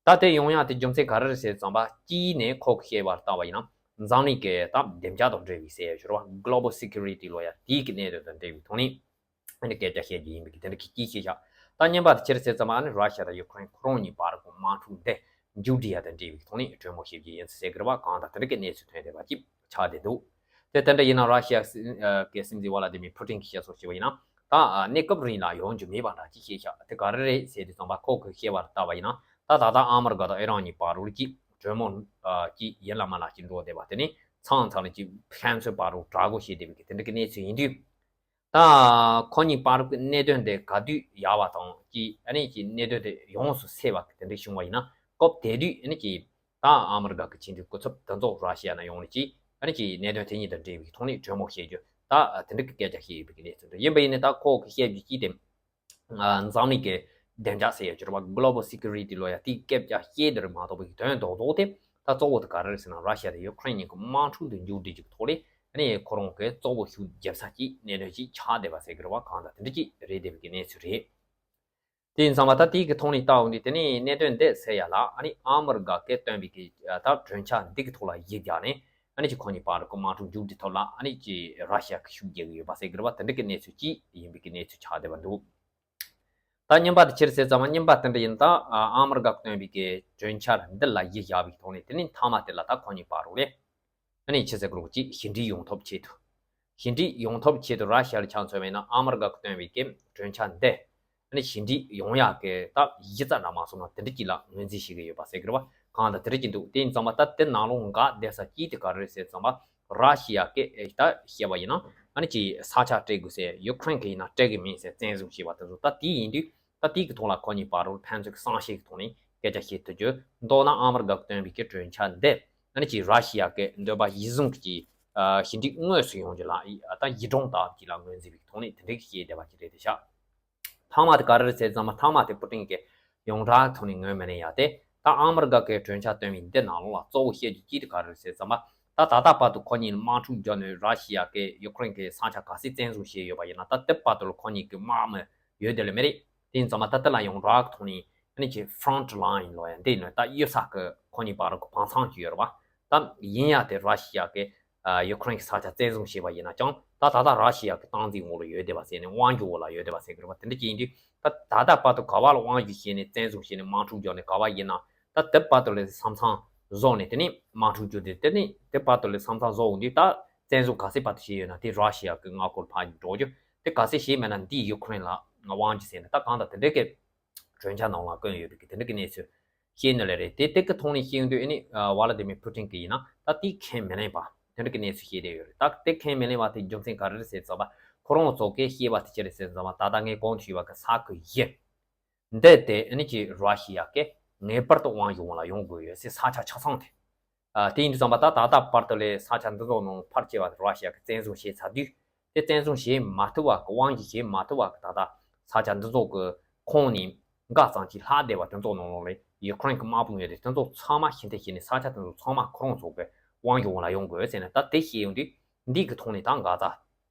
ད་དེ་ཡོང་ཡ་དེ་རྒྱུ་མཚན་ག་རེ་རེད་ཟེར་ཙམ་པ། གཅིག་ནས་ཁོ་གི་བཤད་པར་བལྟས་པ་ཡིན་ན། འཛམ་གླིང་གི་ད་བདེ་འཇགས་དང་འབྲེལ་བའི་ཟེར་ཡ་ཅིག་རེད་བ། global security ལོ་ཡ་དེའི་གི་གནད་དོན་དང་འབྲེལ་བའི་ཐོག་ནས། ཨ་ནི་སྐད་ཆ་བཤད་རྒྱུ་ཡིན་པའི་གི་དེ་འདྲ་གི་གཅིག་བཤད་ཤག་ད་གཉིས་པ་དེ་ཅི་རེད་ཟེར་ཙམ་པ། ཨ་ནི་ར་ཤི་ཡ་དང་ཡུ་ཁུ་རེན་ཁོ་རང་གཉིས་བར་གི་དམག་འཁྲུག་འདི་མཇུག་སྒྲིལ་ཡ་དང་འབྲེལ་བའི་ཐོག་ནས་གྲོས་མོལ་བྱེད་རྒྱུ་ཡིན་ཟེར་གི་རེད་བ། གང་ལྟར་དེ་འདྲ་གི་གནས་ཚུལ་ཐོན་བསྡད་པ་ཅིག་ཆགས་བསྡད་འདུག་དེ་དེ་འདྲ་ཡིན་ན་ར་ཤི་ཡ་གི་སྲིད་འཛིན་ཝ་ལ་ཏི་མིར་ཕུ་ཏིན་གྱིས་བཤད་སྲོལ་བྱས་པ་ཡིན་ན། ད་གནས་སྐབས་རིང་ལ་ཡོང་རྒྱུ་མེད་པ་འདྲ་ཅིག་བཤད་ཤག་དེ་ག་རེ་རེད་ཟེར་དུས་ཙམ་པ། ཁོ་གི་བཤད་པར་བལྟས་པ་ཡིན་ན། ད་ད་ལྟ་ཨ་མི་རི་ཀ་དང་ཨི་རན་གཉིས་བར་ལ་ཅིག་གྲོས་མོལ་ཅིག་ཡིན་ལ་མིན་ལ་ཅིག་འགྲོ་བསྡད་པ། དེ་ནས་མཚམས་མཚམས་ལ་ཅིག་ཕན་ཚུན་བར་ལ་དགྲ་བོ་བྱེད་བསྡད་པའི་གི་དེ་འདྲ་གི་གནས་ཚུལ་ཡིན་དུས། ད་ཁོ་གཉིས་བར་གྱི་གནད་དོན་དེ་ག་དུས་ཡལ་བ་དང་། ཅིག་ཨ་ནི་ཅིག་གནད་དོན་དེ་ཡོངས་སུ་སེལ་བ་གི་དེ་འདྲ་བྱུང་བ་ཡིན་ན། སྐབས་དེ་དུས་ཨ་ནི་ཅིག་ད་ཨ་མི་རི་ཀ་གི་ཆེས་མཐོའི་སྐུ་ཚབ་དེ་ཚོ་ར་ཤི་ཡ་ནང་ཡོང་ནས། ཅིག་ཨ་ནི་ཅིག་གནད་དོན་དེ་གཉིས་དང་འབྲེལ་བའི་ཐོག་ནས་གྲོས་མོལ་བྱེད་རྒྱུ། ད་དེ་འདྲ་གི་སྐད་ཆ་བཤད་ཡོད་པའི་གི་གནས་ཚུལ་འདྲ་ཡིན་པ་ཡིན་ནའི། ད་ཁོ་གི་བཤད་རྒྱུ་ཅིག་དེ། འཛམ་གླིང་གི་བདེ་འཇགས་ཟེར་ཡ་ཅིག་རེད་བ། global security ལོ་ཡ་དེའི་སྐད་ཆ་བཤད་དེ་རེད་མ་གཏོགས་པའི་དོན་རྡོག་རྡོག་དེ། ད་གཙོ་བོ་དེ་ག་རེ་རེད་ཟེར་ན། ར་ཤི་ཡ་དང་ཡུ་ཁུ་རེན་གཉིས་ཀྱི་དམག་འཁྲུག་དེ་མཇུག་སྒྲིལ་རྒྱུ་གི་ཐོག་ལ། ཨ་ནི་ཁོ་རང་གི་གཙོ་བོ་ཤུགས་རྒྱབ་ས་ཅིག་གནད་དོན་ཅིག་ཆགས་བསྡད་པ་ཟེར་གི་རེད་བ། གང་ལྟར་དེ་འདྲ་ཅིག་རེད་བསྡད་པའི་གི་གནས་ཚུལ་རེད། དེ་ཡིན་ཙང་མ་ད་དེའི་གི་ཐོག་ནས་བལྟས་འོང་དུས། དེ་ནས་གནད་དོན་འདི་སེལ་ཡ་ལ་ཨ་ནི་ཨ་མི་རི་ཀ་གིས་བཏོན་པའི་གི་ད་གྲོས་འཆར་འདི་གི་ཐོག་ལ་གཞི་བཞག་ནས། ཨ་ནི་ཅིག་ཁོ་གཉིས་བར་གི་དམག་འཁྲུག་མཇུག་སྒྲིལ་ཐབས་ལ་ཨ་ནི་ཅིག་ར་ཤི་ཡ་གིས་ཤུགས་རྒྱག་གི་ཡོད་པ་ཟེར་གི་རེད་བ། དེ་འདྲ་གི་གནས་ཚུལ་ཅིག་ཡིན་པའི་གི་གནས་ཚུལ་ཆགས་བསྡད་པ་འདུག་ད་གཉིས་པ་དེ་ཅི་རེད་ཟེར་ཙམ་པ། གཉིས་པ་དེ་འདྲ་ཡིན། ད་ཨ་མི་རི་ཀ་གིས་བཏོན་པའི་གི་གྲོས་འཆར་འདི་ལ་གཞི་བཞག་པའི་ཐོག་ནས། དེ་ནས་མཐའ་མ་དེ་ལ་ད་ཁོ་གཉིས་བར་ལ་ཨ་ནི་ཅི་ཟེར་དགོས་རེད། ཅིག་ཞི་འགྲིག་ཡོང་ཐབས་ཆེད་དུ། ཞི་འགྲིག་ཡོང་ཐབས་ཆེད་དུ་ར་ཤི་ཡ་ལ་ཆ་མཚོན་པ་ཡིན་ན། ཨ་མི་རི་ཀ་གིས་བཏོན་པའི་གི་གྲོས་འཆར་འདི་ཨ་ནི་ཞི་འགྲིག་ཡོང་ཡག་གི་ད་གཞི་རྩ་འདྲ་མ་སོང་ན་དེ་འདྲ་ཅིག་ལ་ངོས་འཛིན་བྱེད་ཀྱི་ཡོད་པ་ཟེར་གི་རེད་བ། གང་ལྟར་དེ་འདྲ་ཅིག་འདུག་དེ་ཡིན་ཙང་མ་ད་དེ་ནང་ལོགས་འགག་བསྡད་ས་ཅིག་དེ་ག་རེ་རེད་ཟེར་ཙམ་པ། ར་ཤི་ཡ་གིས་ད་བཤད་པ་ཡིན་ན། ཨ་ནི་ཅིག་ས་ཆ་སྤྲད་དགོས་ཟེར། ཡུ་ཁུ་རེན་གིས་ཡིན་ན་སྤྲད་གི་མིན་ཟེར་བཙན་བཟུང་བྱས་པ་དེ་ཚོ། ད་དེ་ཡིན་དུས་ད་དེའི་གི་ཐོག་ལ་ཁོ་གཉིས་བར་ལ་ཕན་ཚུན་གི་བསམ་ཤེས་ཀྱི་ཐོག་ནས་སྐད་ཆ་བཤད་ཐུབ་རྒྱུ། མདོར་ན་ཨ་མི་རི་ཀ་གིས་བཏོན་པའི་གི་གྲོས་འཆར་འདི་ཨ་ནི་ཅིག་ར་ཤི་ཡ་གི་འདོད་པ་གཞིར་བཟུང་གི་ཅིག་ཞི་འགྲིག་དངོས་སུ་ཡོང་རྒྱུ་ལ་ད་གཞི་གྲངས་ལྟ་བུ་ཅིག་ལ་ངོས་འཛིན་པའི་ཐོག་ནས་དེ་འདྲའི་གི་བཤད་བསྡད་པ་ཅིག་རེད་དེ་ཤག་མཐའ་མ་དེ་ག་རེ་རེད་ཟེར་ཙམ་པ། མཐའ་མ་དེ་པུ་ཏིན་གྱིས་ཡོངས་གྲགས་ཐོག་ནས་ངོས་མི་ལེན་ཡ་དེ། ད་ཨ་མི་རི་ཀ་གིས་གྲོས་འཆར་བཏོན་པའི་འདི་ནང་ལོགས་ལ་གཙོ་བོ་བཤད་རྒྱུ་གཅིག་དེ་ག་རེ་རེད་ཟེར་ཙམ་པ། ད་ད་ལྟ་བར་དུ་ཁོ་གཉིས་དམག་འཁྲུག་བརྒྱབ་ནས་ར་ཤི་ཡ་གིས་ཡུ་ཁུ་རེན་གྱི་ས་ཆ་ག་ཚད་བཙན་བཟུང་བྱས་ཡོད་པ་ཡིན་ན། ད་དེ་བར་དུ་ལ་ཁོ་གཉིས་ཀྱི་དམག་མི་ཡོད་དེ་ལ་མི་རེད། དེ་ཡིན་ཙང་མ་ད་དེ་ལ་ཡོངས་གྲགས་ཐོག་ནས་ཨ་ནི་ཅིག་front line ལོ་ཡ་འདི་ནི་ད་གཡུལ་ས་གི་ཁོ་གཉིས་བར་གྱི་བང་ཚང་ཅིག་ཡོད་རེད་བ། ད་ཡིན་ཡ་དེ་ར་ཤི་ཡ་གིས་ཡུ་ཁུ་རེན་གྱི་ས་ཆ་བཙན་བཟུང་བྱས་པ་ཡིན་ན་ཀྱང་། ད་ད་ལྟ་ར་ཤི་ཡ་གི་སྟངས་འཛིན་འོག་ལ་ཡོད་བསྡད་པ་ཟེར་ནས། དབང་སྒྱུར་འོག་ལ་ཡོད་བསྡད་པ་ཟེར་གི་རེད་བ། དེ་འདྲ་ཅིག་ཡིན་དུས་ད་ད་ལྟ་བར་དུ་ག་བ་ལ་དབང་སྒྱུར་བྱས་ནས་བཙན་བཟུང་བྱས་ནས་དམག་འཁྲུག་བརྒྱབ་ནས་ག་བ་ཡིན་ན། ད་དེ་བར་དུ་ལ་ས་མཚམས་བཟོས་ནས། དེ་ནས་དམག་འཁྲུག་བརྒྱབ་དུས། དེ་ནས་དེ་བར་དུ་ལ་ས་མཚམས་བཟོས་འོང་དུས། ད་བཙན་བཟུང་ག་ཚད་བར་དུ་བྱས་ཡོད་ན་དེ་ར་ཤི་ཡ་གི་མངའ་ཁོངས་ཕར་འགྲོ་རྒྱུ། དེ་ག་ཚད་བྱས་མེད་ན་འདི་ཡུ་ཁུ་རེན་ལ་དབང་སྒྱུར་ཟེར་ནས། ད་གང་ལྟར་དེ་འདྲ་གི་གྲོས་འཆར་ནང་ལ་བཀོད་ཡོད་པའི་གི་དེ་འདྲ་གི་གནས་ཚུལ་བཤད་ནི་ལ་རེད། དེ་དེ་གི་ཐོག་ནས་བཤད་ཡོང་དུས་ཨ་ནི་ཝ་ལ་ཏི་མིར་ཕུ་ཏིན་གྱིས་ཡིན་ན་ད་དེ་ཁས་མི་ལེན་པ་དེ་འདྲ་གི་གནས་ཚུལ་བཤད་བསྡད་ཡོད་རེད། ད་དེ་ཁས་མི་ལེན་པ་དེ་རྒྱུ་མཚན་ག་རེ་རེད་ཟེར་ཙམ་པ། ཁོ་རང་ཚོ་གིས་བཤད་པ་དེ་ཅི་རེད་ཟེར་ཙམ་པ། ད་ལྟ་ངས་གོང་དུ་ཞུས་པ་གི་ས་ཁུལ་བཞི་འདི་དེ་ཨ་ནི་ཅིག་ར་ཤི་ཡ་གིས་ངེས་པར་དུ་དབང་སྒྱུར་འོག་ལ་ཡོང་དགོས་ཡོད་ཟེར། ས་ཆ་ཆ་ཚང་དེ། ཨ། དེ་ཡིན་དུས་ཙམ་པ་ད་ད་ལྟ་བར་དུ་ལས་ས་ཆ་འདི་ཚོ་ནང་ཕར་སྐྱེལ་བ་ར་ཤི་ཡ་གིས་བཙན་བཟུང་བྱས་ཚར་དུས། དེ་བཙན་བཟུང་བྱེད་མ་ཐུབ་པ་གི། དབང་སྒྱུར་བྱེད་མ་ཐུབ་པ་གི། ད་ལྟ་ས་ཆ་འདི་ཚོ་གི་ ཁོང་ནི་འགའ་ཙམ་གྱིས་ལྷག་བསྡད་པ་དེ་ཚོ་ནང་ལོགས་ལ་ཡུ་ཀེ་རེན་གྱི་དམག་དཔུང་ཡོད་དེ་དེ་ཚོ་ཚང་མ་ཤི་འཐེན་བྱས་ནས་ས་ཆ་དེ་ཚོ་ཚང་མ་ཁོ་རང་ཚོ་གི་དབང་སྒྱུར་འོག་ལ་ཡོང་དགོས་ཟེར་ནས། ད་དེ་བཤད་ཡོང་དུས་འདི་གི་ཐོག་ནས་ད་འགའ་ཙམ་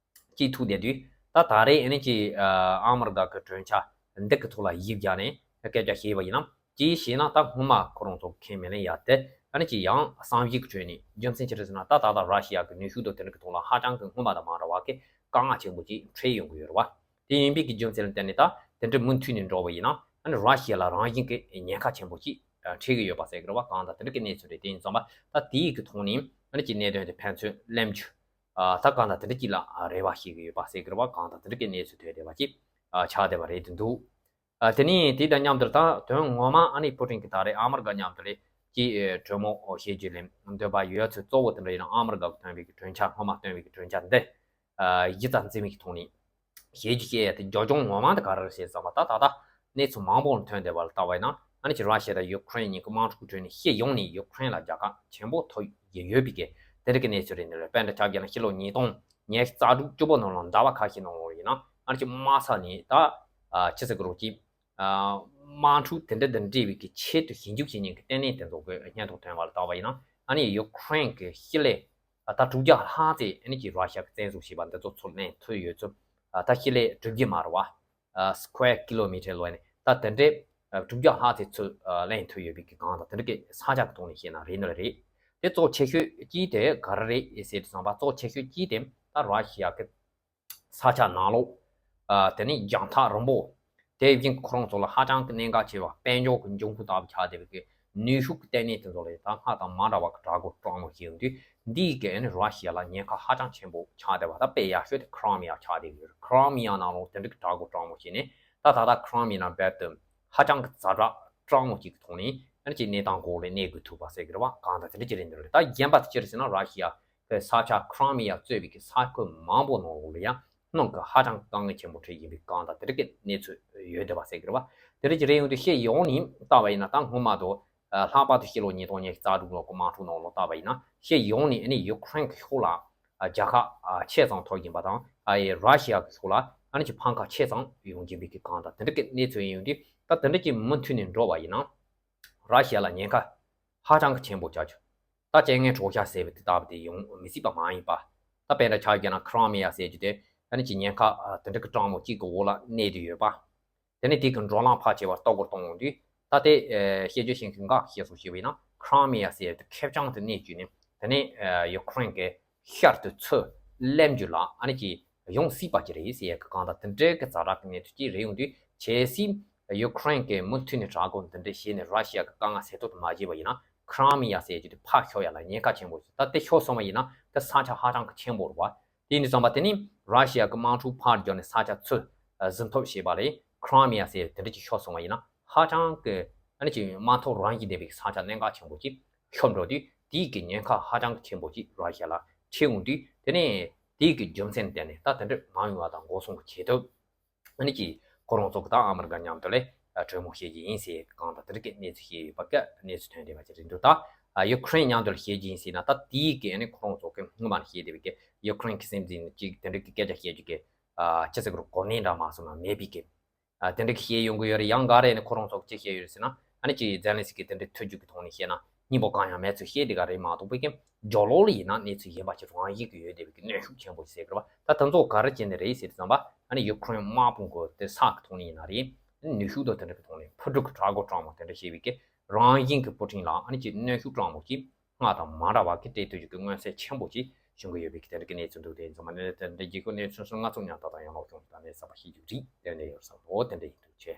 གྱིས་ཐུག་བསྡད་དུས། ད་ད་རེས་ཨ་ནི་ཅིག་ཨ་མི་རི་ཀ་གི་གྲོས་འཆར་འདི་གི་ཐོག་ལ་གཞི་བཞག་ནས་སྐད་ཆ་བཤད་པ་ཡིན་ན། ཅིའི་ཕྱིར་ན་ད་སྔོན་མ་ཁོ་རང་ཚོ་ཁས་མི་ལེན་ཡ་དེ་ཨ་ནི་ཅིག་ཡང་བསམ་གཞིག་གི་ཁྲོད་ནས། རྒྱུ་མཚན་ཅི་རེད་ཟེར་ན། ད་ད་ལྟ་ར་ཤི་ཡ་གི་ནུས་ཤུགས་དང་དེ་འདྲ་གི་ཐོག་ལ་ཧ་ཅང་གི་སྔོན་མ་དང་མ་འདྲ་བ་གི་དཀའ་ངལ་ཆེན་པོ་ཅིག་འཕྲད་ཡོང་གི་ཡོད་རེད་བ། དེ་ཡིན་པའི་གི་རྒྱུ་མཚན་ལ་བརྟེན་ནས་ད་དེ་འདྲ་མུ་མཐུད་ནས་འགྲོ་བ་ཡིན་ན། ཨ་ནི་ར་ཤི་ཡ་ལ་རང་བཞིན་གི་ཉེན་ཁ་ཆེན་པོ་ཅིག་འཕྲད་གི་ཡོད་པ་ཟེར་གི་རེད་བ། གང་ལྟར་དེ་འདྲ་གི་གནས་ཚུལ་རེད། དེ་ཡིན་ཙང་པ་ད་དེའི་གི་ཐོག་ནས་ཨ་ནི་ཅིག་གནད་དོན་དེ་ཕན་ཚུན་གླེང་རྒྱུ། ཨ་ད་གང་ལྟར་དེ་འདྲ་ཅིག་ལ་རེ་བ་བྱེད་གི་ཡོད་པ་ཟེར་གི་རེད་བ། གང་ལྟར་དེ་འདྲ་གི་གནས་ཚུལ་ཐོན་བསྡད་པ་ཅིག་ཆགས་བསྡད་པ་རེད་འདུག་ཨ་དེ་ནས་དེ་དང་མཉམ་དུ་ད་དོན་ངོ་མ་ཨ་ནི་པུ་ཏིན་གྱིས་ད་རེས་ཨ་མི་རི་ཀ་མཉམ་དུ་ལས་ཀྱི་གྲོས་མོལ་བྱེད་རྒྱུ་ལས་འདོད་པ་ཡོད་ཚུལ་གཙོ་བོ་དེ་འདྲ་ཡིན་ན། ཨ་མི་རི་ཀ་གིས་བཏོན་པའི་གི་གྲོས་འཆར། སྔོན་མ་བཏོན་པའི་གི་གྲོས་འཆར་འདི་གཞི་རྩ་འཛིན་པའི་གི་ཐོག་ནས་བྱེད་རྒྱུ་བཤད་ཡ་དེ་རྒྱབ་ལྗོངས་ངོ་མ་དེ་ག་རེ་རེད་ཟེར་ཙམ་པ། ད་ད་ལྟ་གནས་ཚུལ་མང་པོ་ཐོན་བསྡད་པ་ལ་ལྟ་བ་ཡིན་ན། ཨ་ནི་ཅིག་ར་ཤི་ཡ་དང་ཡུ་ཀེ་རེན་གཉིས་ཀྱི་དམག་འཁྲུག་གི་ཁྲོད་ནས་སྤྱི་ཡོངས་ནས་ཡུ་ཀེ་རེན་ལ་རྒྱལ་ཁ་ཆེན་པོ་ཐོབ་ཡོད་པའི་གི་དེ་འདྲ་གི་གནས་ཚུལ་རེད། འདི་ལ་དཔེ་འདྲ་ཆ་བཞག་ན་ཕྱི་ལོ་ཉིས་སྟོང་ཉི་ཤུ་རྩ་དྲུག་བཅུ་པོ་ནང་ལ་ཟླ་བ་ཁ་ཤས་ནང་ལ་ཡིན་ན། ཨ་ནི་ཅིག་དམག་ས་ནས་ད་ཨ་ཅི་ཟེར་གི་རེད། ཅིག་ཨ་དམག་འཁྲུག་དེ་འདྲ་དང་འབྲེལ་བའི་གི་ཆེད་དུ་ཞིབ་འཇུག་བྱེད་མཁན་གྱི་ལྟེ་གནས་དེ་ཚོ་གི་སྙན་ཐོ་ཐོན་པ་ལ་ལྟ་བ་ཡིན་ན། ཨ་ནི་ཡུ་ཀེ་རེན་གྱི་སྤྱི་ལེ་ཨ་ད་དྲུག་བརྒྱ་ལྷག་ཙམ་ཨ་ནི་ཅིག་ར་ཤི་ཡ་གིས་བཙན་བཟུང་བྱས་པ་འདི་ཚོ་ཚུར་ལེན་ཐུབ་ཡོད་ཚུལ། ཨ་ད་སྤྱི་ལེ་དྲུག་བརྒྱ་མ་རེད་བ། ཨ་square kilometre ལོ་ནས་ད་དེ་འདྲའི་ཨ་དྲུག་བརྒྱ་ལྷག་ཙམ་ཚུར་ཨ་ལེན་ཐུབ་ཡོད་པའི་གི་གང་དང་དེ་འདྲ་གི་ས་ཆ་གི་ཐོག་ནས་བཤད་ན་རེད་ནི་རེད། དེ་གཙོ་ཆེ་ཤོས་གཅིག་དེ་ག་རེ་རེད་ཟེར་དུས་ཙམ་པ། གཙོ་ཆེ་ཤོས་གཅིག་དེ་ད་ར་ཤི་ཡ་གི་ས་ཆ་ནང་ལོགས། ཨ་དེ་ནས་རྒྱང་ཐག་རིང་པོ། དེ་བཞིན་ཁོ་རང་ཚོ་ལ་ཧ་ཅང་གི་གནད་འགག་ཆེ་བ། དཔལ་འབྱོར་གྱི་འབྱུང་ཁུངས་ལྟ་བུ་ཆགས་བསྡད་པའི་གི་ནུས་ཤུགས་ཀྱི་ལྟེ་གནས་དེ་ཚོ་ལ་ད་སྔར་དང་མ་འདྲ་བ་གི་དྲག་རྒོལ་དྲག་མོ་བྱས་ཡོང་དུས། འདིས་གི་ཨ་ནི་ར་ཤི་ཡ་ལ་ཉེན་ཁ་ཧ་ཅང་ཆེན་པོ་ཆགས་བསྡད་པ། ད་དཔེ་ཡག་ཤོས་དེ་ཁི་རི་མི་ཡ་ཆགས་བསྡད་ཡོད་རེད། ཁི་རི་མི་ཡ་ནང་ལོགས་དེ་འདྲ་གི་དྲག་རྒོལ་དྲག་མོ་བྱས་ནས། ད་ད་ལྟ་ཁི་རི་མི་ཡ་ནང་རྦད་དེ་ཧ་ཅང་གི་ཛ་དྲག་དྲག་མོ་ཅིག་གི་ཐོག་ནས་ཨ་ནི་ཅིག་གནས་སྟངས་འགོག་ལས་གནས་དགོས་ཐུག་པ་ཟེར་གི་རེད་བ། གང་ལྟར་དེ་འདྲ་ཅིག་རེད་འདུག་རེད། ད་རྒན་པ་དེ་ཅི་རེད་ཟེར་ན། ར་ཤི་ཡ་གི་ས་ཆ་ཁི་རི་མི་ཡ་གཙོས་པའི་གི་ས་ཁུལ་མང་པོ་ནང་ལོགས་ལ་ཡང་ནང་གི་ཧ་ཅང་དཀའ་ངལ་ཆེན་པོ་འཕྲད་བཞིན་པའི་གང་ལྟར་དེ་འདྲ་གི་གནས་ཚུལ་ཡོད་བསྡད་པ་ཟེར་གི་རེད་བ། དེ་འདྲ་ཅིག་རེད་ཡོང་དུས་སྤྱི་ཡོངས་ནས་ལྟ་བ་ཡིན་ན། ད་སྔོན་མ་དུ་ཨ་ལྷག་པར་དུ་ཕྱི་ལོ་ཉིས་སྟོང་ཉི་ཤུ་རྩ་དྲུག་ལོ་གི་དམག་འཁྲུག་ནང་ལོགས་ལྟ་བ་ཡིན་ན། སྤྱི་ཡོངས་ནས་ཨ་ནི་ཡུ་ཀེ་རེན་གྱི་ཕྱོགས་ལ་ཨ་རྒྱལ་ཁ་ཨ་ཆེ་ཙམ་ཐོབ་བཞིན་པ་དང་། ཨ་ཡི་ར་ཤི་ཡ་གི་ཕྱོགས་ལ་ཨ་ནི་ཅིག་ཕམ་ཁ་ཆེ་ཙམ་ཡོང་བཞིན་པའི་གི་གང་ལྟར་དེ་འདྲ་གི་གནས་ཚུལ་ཡིན་ཡོང་དུས། ད་དེ་འདྲ་ཅིག་མུ་མཐུད་ནས་འགྲོ་བ་ཡིན་ན། ར་ཤི་ཡ་ལ་ཉེན་ཁ་ཧ་ཅང་གི་ཆེན་པོ་ཆགས་རྒྱུ། ད་རྐྱེན་ངན་གྲོགས་ཤ་ཟེར་བའི་དེ་ལྟ་བུ་དེ་ཡོང་མི་སྲིད་པ་མ་ཡིན་པ། ད་དཔེར་ན་ཆ་བཞག་ན་ཁི་རི་མི་ཡ་ཟེར་རྒྱུ་དེ་ཨ་ནི་ཅིག་ཉེན་ཁ་ཨ་དེ་འདྲ་གི་གྲང་མོ་གཅིག་གི་འོག་ལ་གནས་བསྡད་ཡོད་པ། དེ་ནས་དེ་གི་འགྲོ་ལམ་ཕར་ཕྱེ་བ་ལྟ་སྐོར་གཏོང་ཡོང་དུས། ད་དེ་ཨ་བཤད་རྒྱུ་ཞིག་གི་འགག་བཤད་སོང་ཞེས་པ་ཡིན་ན། ཁི་རི་མི་ཡ་ཟེར་དེ་ཁེར་རྐྱང་དུ་གནས་བཅུག་ནས། དེ་ནས་ཨ་ཡུ་ཀེ་རེན་གྱི་ཤར་དུ་ཚུར་སླེབས་རྒྱུ་ལ་ཨ་ནི་ཅིག་ཡོང་སྲིད་པ་ཅིག་རེད་ཟེར་ཡ་གི་གང་ལྟར་དེ་འདྲའི་གི་ཛ་དྲག་གི་གནས་ཚུལ་ཅིག་རེད་ཡོང་དུས། གལ་སྲིད་ཡུ་ཀེ་རེན་གྱིས་མུ་མཐུད་ནས་དྲག་རྒོལ་འདི་འདྲ་བྱས་ནས་ར་ཤི་ཡ་གི་དཀའ་ངལ་སེལ་ཐབས་དེ་མ་བྱས་པ་ཡིན་ན། ཁི་རི་མི་ཡ་ཟེར་རྒྱུ་དེ་ཕར་ཤོར་ཡ་ལ་ཉེན་ཁ་ཆེན་པོ་ཞིག་ད་དེ་ཤོར་སོང་བ་ཡིན་ན་དེ་ས་ཆ་ཧ་ཅང་གི་ཆེན་པོ་རེད་བ། དེ་ཡིན་དུས་ཙམ་པ་དེ་ནི་ར་ཤི་ཡ་གི་དམག་འཁྲུག་ཕར་བསྒྱུར་ནས་ས་ཆ་ཚུར་ཨ་ཟིན་ཐབས་བྱས་པ་ལས། ཁི་རི་མི་ཡ་ཟེར་དེ་འདྲ་ཅིག་ཤོར་སོང་བ་ཡིན་ན། ཧ་ཅང་གི་ཨ་ནི་ཅིག་དམག་འཐབ་རང་བཞིན་ལྡན་པའི་ས་ཆ་གནད་འགག་ཆེན་པོ་ཅིག་ཤོར་འགྲོ་དུས། དེའི་གི་ཉེན་ཁ་ཧ་ཅང་གི་ཆེན་པོ་ཅིག་ར་ཤི་ཡ་ལ་འཕྲད་འོང་དུས། དེ་ནས་དེའི་གི་རྒྱུ་མཚན་བརྟེན་ནས་ད་དེ་འདྲ་མ་ཡོང་བ་དང་འགོག་སྲུང་གི་བྱེད་ཐབས། ཨ་ནི་ཅིག་ཁོ་རང་ཚོ་གི་ད་ཨ་མི་རི་ཀ་མཉམ་དུ་ལས་གྲོས་མོལ་བྱེད་ཀྱི་ཡིན་ཟེར་གང་ལྟར་དེ་འདྲ་གི་གནས་ཚུལ་བཤད་ཡོད་པ་གི་གནས་ཚུལ་ཐོན་བསྡད་པ་ཅིག་རེད་འདུག་ད་ཡུ་ཀེ་རེན་མཉམ་དུ་ལ་བྱེད་ཀྱི་ཡིན་ཟེར་ན། ད་དེའི་གི་ཨ་ནི་ཁོ་རང་ཚོ་གི་སྔོན་མ་ལ་བཤད་བསྡད་པའི་གི་ཡུ་ཀེ་རེན་གི་སྲིད་འཛིན་ཅིག་དེ་འདྲ་གི་སྐད་ཆ་བཤད་རྒྱུ་གི་ཨ་ཅི་ཟེར་གི་རེད། གོ་གནས་འདྲ་མ་སོང་ན་མེད་པའི་གི་ཨ་དེ་འདྲ་གི་བཤད་ཡོང་གི་ཡོད་རེད། ཡང་འགའ་རེ་ནི་ཁོ་རང་ཚོ་གི་ཅི་བཤད་ཡོད་རེད་ཟེར་ན། ཨ་ནི་ཅིག་ཛེ་ལན་སི་ཀི་དེ་འདྲའི་ཐུག་རྒྱུ་གི་ཐོག་ནས་བཤད་ན་སྙིང་པོ་གང་ཡང་མེད་ཚུལ་བཤད་དེ་ག་རེད་མ་གཏོགས། པའི་གི་རྒྱབ་ལོགས་ལ་ཡིན་ན་གནས་ཚུལ་གཞན་པ་ཅིག་རང་བཞིན་གི་ཡོད་བསྡད་པའི་གི་གནོན་ཤུགས་ཆེན་པོ་ཞིག་ཟེར་གི་རེད་བ། ད་དེ་ཚོ་ག་རེ་བྱས་ནས་རེད་ཟེར་དུས་ཙམ་པ། ཨ་ནི་ཡུ་ཀེ་རེན་དམག་དཔུང་གི་དེ་ས་གི་ཐོག་ནས་ཡིན་ན་རེད། ནུས་ཤུགས་དང་དེ་འདྲ་གི་ཐོག་ནས་ཕུ་དཀྲུག་དྲག་རྒོལ་དྲག་མོ་དེ་འདྲ་བྱས་པའི་གི་རང་བཞིན་གི་པུ་ཏིན་ལ་ཨ་ནི་ཅིག་གནོན་ཤུགས་དྲག་མོ་ཅིག་སྔར་དང་མ་འདྲ་བ་གི་སྤྲད་ཐུབ་རྒྱུ་གི་མངོན་གསལ་ཆེན་པོ་ཅིག་བྱུང་གི་ཡོད་པའི་གི་དེ་འདྲ་གི་གནས་ཚུལ་འདུག་དེ་ཡིན་ཙང་མ་ནི་དེ་འདྲ་རྒྱལ་ཁབ་གནས་ཚུལ་སོ་སོ་ང་ཚོ་མཉམ་དུ་ད་ཡང་ལོག་ཀྱང་ད་ནས་གསར་པ་ཤེས་རྒྱུ་རེད། དེ་འདྲ་ཡོད་བསམ། འོ་དེ་འདྲ་ཡིན་འདུག་ཆེ།